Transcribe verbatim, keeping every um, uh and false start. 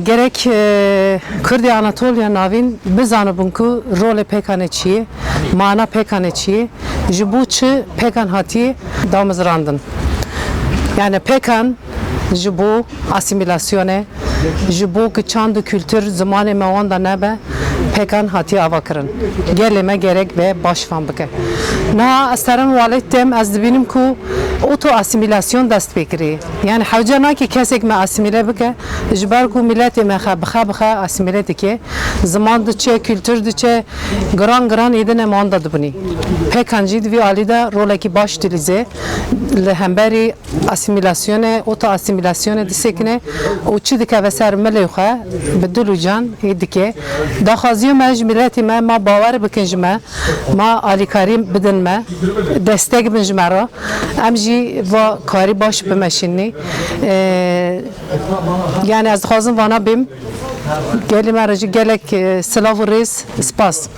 Gerek e, Kurdê Anatoliya Navîn bizanibin ku rolê P K K'ê çi ye, mana P K K'ê çi ye, ji bo çi P K K hatiye damezrandin. Yani P K K ji bo asîmîlasyonê, ji bo ku çand û kultur zimanê me wan de nebe, P K K hatiye avakirin. Gelê me gerek be baş fam bike. Niha ez terim welêt têm, ez dibînim ku oto asîmîlasyon dest pê kirî. Yani hewce nake kesek me asîmîle bike, ji ber ku miletê me xe, bi xe bi xe asîmîle dike. Ziman diçe, kultur diçe, giran giran êdine manda dibinî. P K K jî di vî alî de rolekî baş dilîze li hemberî asîmîlasyonê, oto asîmîlasyonê disekine û çi dikeve ser milê xwe bi dil û can ê dike. Daxwaziyo me ji miletê me, ma bawer bikin ji me, ma alîkarî bidin me, destek bin ji me re. Em jî va karî baş bimeşînî. Ee, yani ez dixwazim vana bêm. Gelê me re jî gelek e, silav û rêz, spas.